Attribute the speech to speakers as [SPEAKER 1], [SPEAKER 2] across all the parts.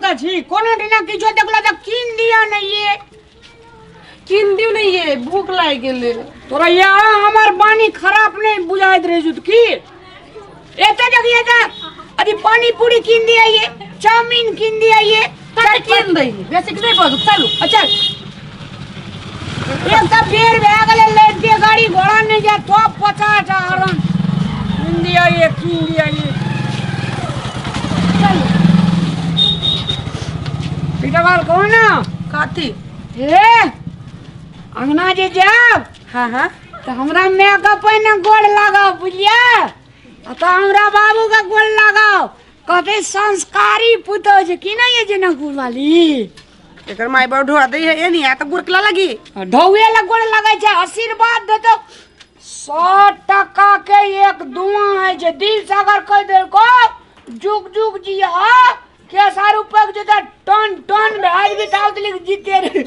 [SPEAKER 1] तऽ छी कोनो दिना किछो देखलो तऽ कीन दिअ ने ये।
[SPEAKER 2] कीन दियौ ने ये, भूख लागि गेलै।
[SPEAKER 1] तोरा यहाँ हमर बानी खराब नहीं बुझाइत रहे छौ की? एते देखिए तऽ अभी पानी पूरी कीन दिया ये, चाउमीन कीन दिया ये।
[SPEAKER 2] कते कीन दै? बेसी नहि बाजू, चलू।
[SPEAKER 1] अच्छा एक तऽ बेर भए गेलै, लाइट के गाड़ी घोड़ा नहीं जाए तो 50 हरन कीन दिया ये, कीन दिया ये।
[SPEAKER 2] चलू।
[SPEAKER 1] पीटा बाल कहो ना।
[SPEAKER 2] कथी?
[SPEAKER 1] हे अंगना जे जाब।
[SPEAKER 2] हाँ हाँ।
[SPEAKER 1] तऽ हमरा माय के पहिने गोड़ लगाओ, बुझलियै? आ तऽ हमरा बाबू के गोड़ लगाओ, कहते संस्कारी पुतोह छै की नहीं ये जनकपुर वाली।
[SPEAKER 2] एकर माय बाप ढोआ दै है एनी आ तऽ गुरकला लगी।
[SPEAKER 1] ढौए लग गोड़ लगै छै, आशीर्वाद देतो। 100 टका के एक दुआ है जे दिल से अगर कह देलको जुग जुग जिया, केसारू पक जेता टन टन भए जेबी ताव लिख जीते रे।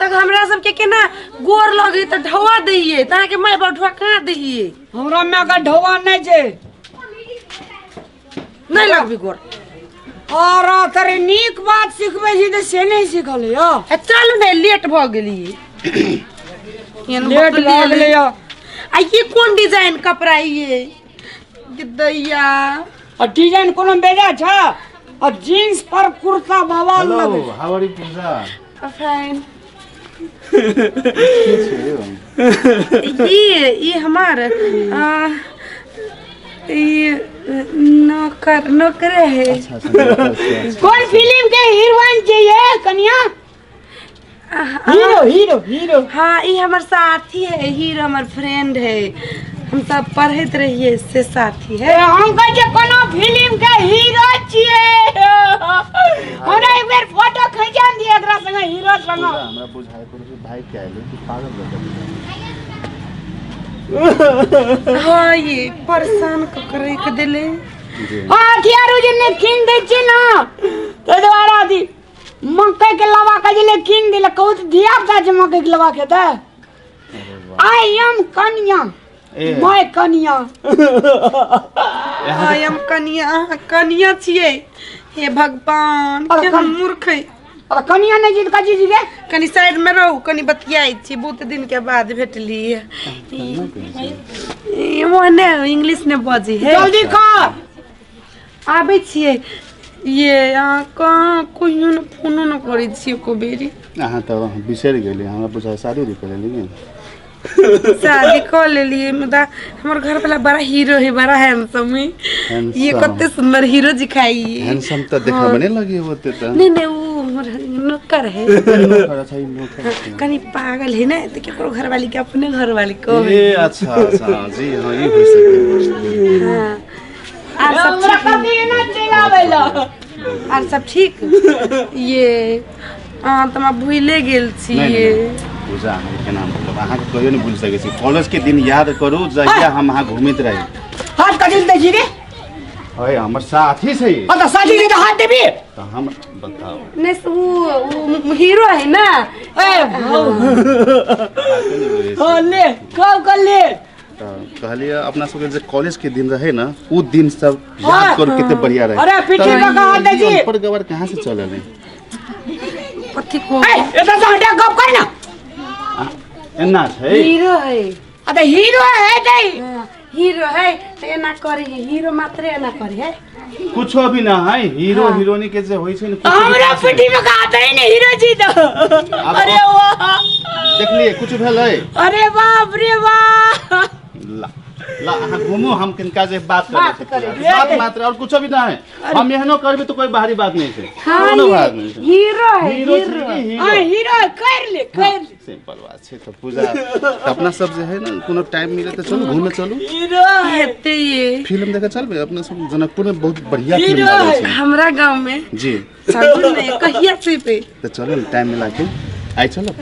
[SPEAKER 2] तक हमरा सबके केना गोर लगे तऽ ढौआ दैये, तऽ अहाँके माय बाप ढौआ कहाँ दैये?
[SPEAKER 1] हमरा माय के ढौआ नहीं छै।
[SPEAKER 2] नहीं लगबी गोर।
[SPEAKER 1] और तोरे नीक बात सिखबै छी तऽ से नहीं सिखल यौ।
[SPEAKER 2] ए, चलू ने, लेट भऽ गेलियै।
[SPEAKER 1] लेट भऽ गेलै यौ।
[SPEAKER 2] आ ये कोन डिजाइन कपड़ा ये दैया?
[SPEAKER 1] आ डिजाइन कोनो बेजा छ? आ जीन्स पर कुर्ता बवाल
[SPEAKER 3] हेलो
[SPEAKER 1] लगै।
[SPEAKER 3] How are you Puja?
[SPEAKER 2] Fine.
[SPEAKER 3] के छियै यौ?
[SPEAKER 2] ये हमार ये नौकर नौकरे है।
[SPEAKER 3] अच्छा अच्छा, नौकर छियै, अच्छा।
[SPEAKER 1] कोन फिल्म के हीरोइन चाहिए कनिया? Hero hero hero.
[SPEAKER 2] हाँ ये हमार साथी है, हीरो हमार फ्रेंड है, हम सब पढ़ैत रहिए से साथी है।
[SPEAKER 1] ए, हम कहै छियै कोनो फिल्म के हीरो छियै, हमरा एक बेर फोटो खिंचा दिअ एकरा संगे, हीरो संगे।
[SPEAKER 3] पूजा, हमरा बुझाइ पड़ै छै भाई के आयल कि पागल भऽ गेलै।
[SPEAKER 2] हाँ ये परेशान क के राखि देले।
[SPEAKER 3] जी।
[SPEAKER 1] हाँ हथियार जे ने कीन दै छियै ने ताहि दुआरे अथी मकई के लावा के जे कीन देलक, कहू तऽ धिया पुता छै मकई के लावा खेतै। I am कनिया।
[SPEAKER 3] ए।
[SPEAKER 1] मैं कनिया।
[SPEAKER 2] I am कनिया। अहाँ कनिया छियै? हे भगवान,
[SPEAKER 1] अरे
[SPEAKER 2] केहन मूर्ख है।
[SPEAKER 1] अरे कनिया नहीं जीत का जी रे।
[SPEAKER 2] कनी साइड में रहू, कनी बतियाइ छी, बहुत दिन के बाद भेटली। ई ओने इंग्लिश ने बजी है।
[SPEAKER 1] जल्दी कर।
[SPEAKER 2] आबै छियै ये। अहाँ कहाँ कहियो ने फोनो ने करै छियै एको बेरी।
[SPEAKER 3] अहाँ तऽ बिसरि गेलियै, हमरा बुझाइ शादी उदी कऽ लेलियै।
[SPEAKER 2] शादी कऽ लेलियै, मुदा हमर घर वाला बड़ा हीरो है, बड़ा हैंडसम है ये।
[SPEAKER 3] Handsome।
[SPEAKER 2] कते सुंदर हीरो दिखाई।
[SPEAKER 3] हैंडसम तऽ देखबे नहि लगी होते तऽ।
[SPEAKER 2] नहीं नहीं, वो हमर नौकर है।
[SPEAKER 3] नौकर, अच्छा ई नौकर छै।
[SPEAKER 2] कनी पागल है ने, तऽ केकरो घरवाली के अपने घरवाली को।
[SPEAKER 3] ए अच्छा अच्छा, जी हाँ ई हो सकै।
[SPEAKER 2] हाँ आर सब
[SPEAKER 1] हमरा
[SPEAKER 2] ठीक?
[SPEAKER 1] कथी एना चलि आबै लए?
[SPEAKER 2] आर सब ठीक ये? अहाँ तऽ हमरा भूले गेल छी।
[SPEAKER 3] नहीं,
[SPEAKER 2] ये
[SPEAKER 3] नहीं, पूजा, अहाँके केना मतलब अहाँके कहियो नहि भूलि सकै छी। कॉलेज के दिन याद करू जहिया हम अहाँ घूमैत रही।
[SPEAKER 1] हाथ कथी दै छी रे?
[SPEAKER 3] है हमर साथी छै।
[SPEAKER 1] हाँ तऽ साथी के तऽ हाथ देबी।
[SPEAKER 3] तऽ हम बताउ।
[SPEAKER 2] नहीं से वो हीरो है ना।
[SPEAKER 1] ए
[SPEAKER 3] बाते नहि बुझै छी।
[SPEAKER 1] हाँ ले कब कर ले।
[SPEAKER 3] तऽ कहलियै अपना सबके जे कॉलेज के दिन रहे ना, उ दिन सब याद करू कते बढ़िया रहे।
[SPEAKER 1] अरे, पीठी
[SPEAKER 3] तऽ
[SPEAKER 1] पर कहाँ दै छी?
[SPEAKER 3] ई अनपढ़ गवार कहाँ से चल एलै?
[SPEAKER 2] कथी को?
[SPEAKER 1] ए एतऽ से हटा, गप कर ना।
[SPEAKER 3] एना छै।
[SPEAKER 2] हीरो है।
[SPEAKER 1] अरे हीरो है तै।
[SPEAKER 2] हाँ, हीरो है तऽ एना करे है, हीरो मात्रे एना करे है।
[SPEAKER 3] कुछो भी ना है, हीरो हीरोइन के जे होइ छै ने कुछो भी
[SPEAKER 1] हमरा
[SPEAKER 3] खास नहि।
[SPEAKER 1] पीठी में कहा था ने हीरो जी तो। अरे वाह,
[SPEAKER 3] देखलियै कुछ भेलै?
[SPEAKER 1] अरे बाप रे बाप।
[SPEAKER 3] ला ला अहाँ घूमू, हम किनका जे बात
[SPEAKER 2] बात
[SPEAKER 3] करै
[SPEAKER 2] करै
[SPEAKER 3] छी। बात मात्र और कुछो भी ना है। हम एहनो करबे तो कोई बाहरी बात नहीं छै।
[SPEAKER 2] हाँ
[SPEAKER 3] कोनो
[SPEAKER 2] ये
[SPEAKER 3] बात नहीं छै।
[SPEAKER 2] हीरो है।
[SPEAKER 3] हीरो छै
[SPEAKER 2] हीरो
[SPEAKER 3] कि हीरो?
[SPEAKER 1] हाँ हीरो, कर ले कर ले।
[SPEAKER 3] सिंपल बात छै। तऽ पूजा, तऽ अपना सब जे है ने कोनो टाइम मिले तऽ चलू घूमे चलू।
[SPEAKER 1] हीरो है।
[SPEAKER 2] हेतै ये।
[SPEAKER 3] फिल्म देखे चलबै अपना सब, जनकपुर में बहुत बढ़िया फिल्म
[SPEAKER 1] हीरो
[SPEAKER 3] लागै
[SPEAKER 1] है।
[SPEAKER 3] छै।
[SPEAKER 2] हमरा गाँव में?
[SPEAKER 3] जी।
[SPEAKER 2] चलू ने, कहिया चलबै?
[SPEAKER 3] तऽ चलू ने टाइम मिला के आइ चलो,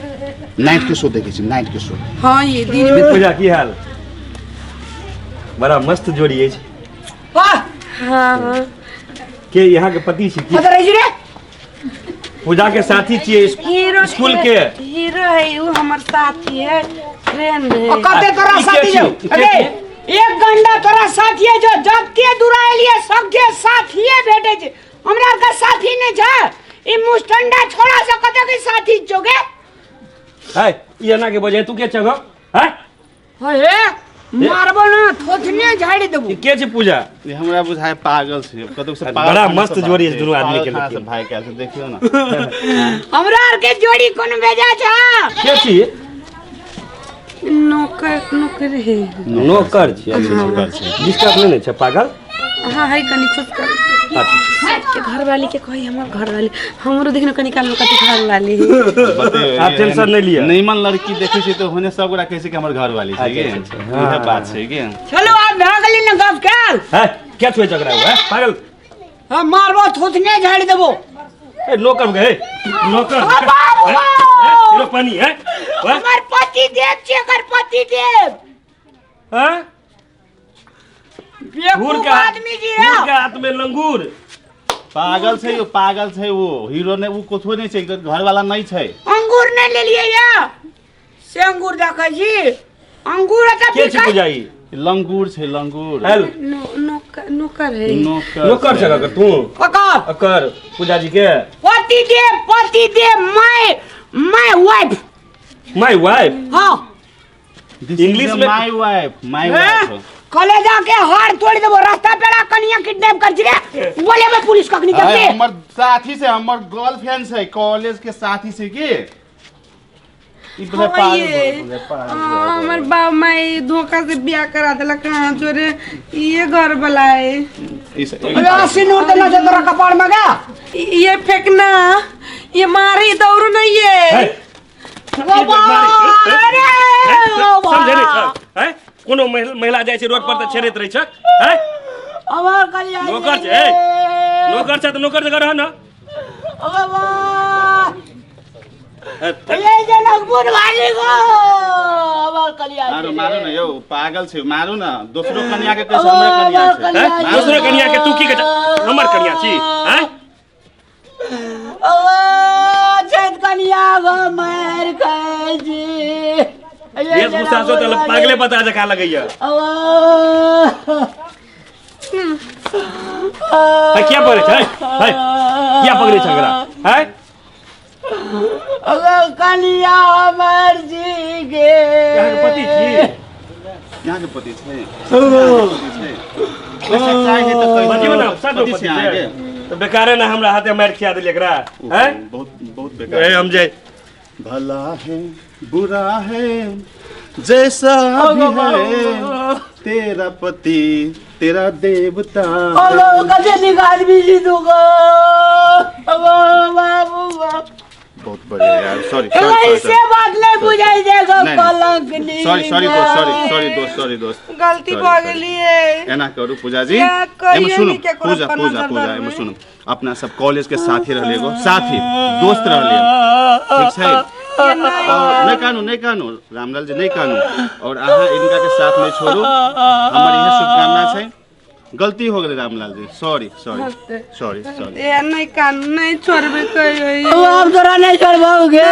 [SPEAKER 3] नाइट के शो देखै छी, नाइट के शो।
[SPEAKER 2] हाँ ये दिन में।
[SPEAKER 4] पूजा, की हाल? बड़ा मस्त जोड़ी अछि।
[SPEAKER 1] वाह।
[SPEAKER 2] हाँ हाँ।
[SPEAKER 4] के यहाँ के पति छी की?
[SPEAKER 1] कतऽ रहै छी रे?
[SPEAKER 4] पूजा के साथी छियै
[SPEAKER 2] हीरो
[SPEAKER 4] स्कूल के?
[SPEAKER 2] हीरो है, वो हमर साथी है, फ्रेंड है।
[SPEAKER 1] आ कते तोरा
[SPEAKER 4] ई के
[SPEAKER 1] साथी
[SPEAKER 4] छी?
[SPEAKER 1] छौ?
[SPEAKER 4] ई के
[SPEAKER 1] अरे
[SPEAKER 4] छी?
[SPEAKER 1] एक घंटा तोरा साथी जो जबके दूर एलिए सबके साथिए भेटे छै। हमरा आर के साथी नहीं छै। ई मुस्टंडा छोड़ा से कते के साथी छौ गे?
[SPEAKER 4] है ई एना के बजे तू के छह है?
[SPEAKER 1] हे मारबो ना थोथने झाड़ी देबो।
[SPEAKER 4] ई के छै पूजा?
[SPEAKER 3] ई हमरा बुझाय पागल छै, कतौ से पागल
[SPEAKER 4] बड़ा
[SPEAKER 3] खाना
[SPEAKER 4] मस्त
[SPEAKER 3] से
[SPEAKER 4] जोड़ी
[SPEAKER 3] भाग
[SPEAKER 4] छै दुनू आदमी के।
[SPEAKER 3] पागल खाना से
[SPEAKER 4] लेकिन।
[SPEAKER 3] भाग के आयल छै, देखियौ ना।
[SPEAKER 1] हमरा आर के जोड़ी कोन बेजा छै?
[SPEAKER 4] के छी?
[SPEAKER 2] नौकर, नौकर है।
[SPEAKER 4] नौकर छी? अच्छा,
[SPEAKER 3] नौकर छै।
[SPEAKER 4] डिस्टर्ब नहि ने छै पागल?
[SPEAKER 2] हाँ है, कनी खुश कर।
[SPEAKER 4] अच्छा।
[SPEAKER 2] के घरवाली के कही, हमर घरवाली हमरो देखिन कनी काल में कते घरवाली है।
[SPEAKER 3] बतेबै,
[SPEAKER 4] आप टेंशन नहीं लिअ।
[SPEAKER 3] नीमन लड़की देखै छै तऽ होने सब गोरा कहै छै कि हमर घरवाली छै के।
[SPEAKER 4] अच्छा, अच्छा,
[SPEAKER 3] इएह बात छै के।
[SPEAKER 1] चलो आब भए गेली ने गप कैल।
[SPEAKER 4] है क्या छुए झगड़ा हुआ है पागल?
[SPEAKER 1] हम मारबो थोथने झाड़ी देबो।
[SPEAKER 4] ए नौकर गए नौकर।
[SPEAKER 1] आ बाबू!
[SPEAKER 4] ए, लो पानी है।
[SPEAKER 1] हमर पति देव छै, एकर पति देव।
[SPEAKER 4] हां
[SPEAKER 1] बेवकूफ
[SPEAKER 4] के
[SPEAKER 1] आदमी जी
[SPEAKER 4] घूर के हाथ में लंगूर।
[SPEAKER 3] पागल छै ओ, पागल छै ओ। हीरो ने ओ कुछो नहीं छै, घर वाला नहीं छै।
[SPEAKER 1] अंगूर नहीं ले लिए या से अंगूर देखै छी, अंगूर एतऽ
[SPEAKER 4] के छी
[SPEAKER 1] बिकाइ।
[SPEAKER 4] पूजा ई?
[SPEAKER 3] लंगूर छै, लंगूर।
[SPEAKER 4] हेल
[SPEAKER 2] नौकर, नौकर है।
[SPEAKER 3] नौकर।
[SPEAKER 4] नौकर छै अगर तू
[SPEAKER 1] ककर?
[SPEAKER 4] अकर पूजा जी के
[SPEAKER 1] पति देव, पति देव, my my wife.
[SPEAKER 4] My wife?
[SPEAKER 1] हाँ।
[SPEAKER 4] इंग्लिश में-
[SPEAKER 3] my wife, my wife.
[SPEAKER 1] कलेजा के हार तोड़ देबो। रास्ता पेड़ा कनिया किडनैप कर रे, बोले में पुलिस कखनी
[SPEAKER 3] अरे
[SPEAKER 1] करते।
[SPEAKER 3] हमर साथी से, हमर गर्लफ्रेंड छै, कॉलेज के साथी छै के। ई बुझाय
[SPEAKER 2] हाँ,
[SPEAKER 3] पागल
[SPEAKER 2] ये।
[SPEAKER 3] भऽ गेलै, पागल
[SPEAKER 2] हाँ,
[SPEAKER 3] भऽ
[SPEAKER 2] हमर
[SPEAKER 3] गेलै।
[SPEAKER 2] बाप माई धोखा से बियाह करा देलक। हाँ जोरे ये घर वाला है।
[SPEAKER 3] ई से-
[SPEAKER 1] अबे सिनूर देना छै तोरा कपार में गा।
[SPEAKER 2] ये फेंकना, ये मारी दौड़ू नहीं ये।
[SPEAKER 4] है
[SPEAKER 1] बाबा, अरे
[SPEAKER 4] समझे नहीं छ हैं? कोनो महिला महिला जाइ छै रोड पर तऽ छेड़ैत रहै छ हैं?
[SPEAKER 1] हमर कलिया
[SPEAKER 4] नौकर छै, ए। नौकर छै तऽ नौकर जगह रह न।
[SPEAKER 1] बाबा।
[SPEAKER 4] ए,
[SPEAKER 1] ये जनकपुर वाली गो हमर कलिया।
[SPEAKER 3] मारू, मारू न यौ, पागल छै, मारू न। दोसरो कन्या के कैसे हमरे कन्या छै।
[SPEAKER 4] हैं? दोसरो कनिया के तू की कहै छ? हमर कनिया छी हैं?
[SPEAKER 1] ओ छेद कनिया गो मार खाइ छी।
[SPEAKER 4] वेशभूषा सो तऽ पागले पता जकाँ लगैया। है किया पकड़ै छै है? किया पकड़ै छै एकरा है?
[SPEAKER 1] अगर कनिया हमर जी गे।
[SPEAKER 4] अहाँके पति छी?
[SPEAKER 3] यहाँ के पति छै, अहाँके पति छै। सच्चाइ है तऽ कहि
[SPEAKER 4] बजियौ
[SPEAKER 3] दियौ।
[SPEAKER 4] ने सच
[SPEAKER 3] पति
[SPEAKER 4] पति
[SPEAKER 3] छै अहाँके?
[SPEAKER 4] छै तऽ बेकारे ने हमरा हाथे मारि खिया देलियै एकरा हैं।
[SPEAKER 3] बहुत बहुत
[SPEAKER 4] ए
[SPEAKER 3] बेकार।
[SPEAKER 4] हम जे
[SPEAKER 3] भला है बुरा है जैसा भी है, तेरा पति तेरा देवता
[SPEAKER 1] अगो कते नीक आदमी छी तू गो। अगो बाबू बाबू।
[SPEAKER 3] बहुत बढ़िया यार, सॉरी सॉरी।
[SPEAKER 1] ऐसे बात नहीं बुझाई देगो।
[SPEAKER 3] नहीं, नहीं।
[SPEAKER 1] कलंक नहीं।
[SPEAKER 3] सॉरी सॉरी दोस्त, सॉरी सॉरी दोस्त, सॉरी दोस्त।
[SPEAKER 2] गलती
[SPEAKER 3] Sorry,
[SPEAKER 2] भऽ
[SPEAKER 3] sorry.
[SPEAKER 2] गेलियै।
[SPEAKER 3] एना करू पूजा जी।
[SPEAKER 2] क्या कहियो
[SPEAKER 3] एमे सुनू
[SPEAKER 2] नहीं केकरो
[SPEAKER 3] पूजा,
[SPEAKER 2] अपन
[SPEAKER 3] पूजा
[SPEAKER 2] नजर
[SPEAKER 3] पूजा
[SPEAKER 2] धरबै।
[SPEAKER 3] एमे सुनू, अपना सब कॉलेज के साथी रहलियै, एगो साथी दोस्त रहलियै, ठीक छै?
[SPEAKER 2] ये नहीं।
[SPEAKER 3] और नहीं कानू, नहीं कानू रामलाल जी, नहीं कानू। और अहाँ इनका के साथ नहीं छोड़ू, हमर इहे शुभकामना छै। गलती हो गेलै Ramlal ji, sorry sorry sorry sorry.
[SPEAKER 2] ये नहीं कानू, नहीं छोड़बै कहियो।
[SPEAKER 1] अब तोरा नहीं छोड़बौ गे।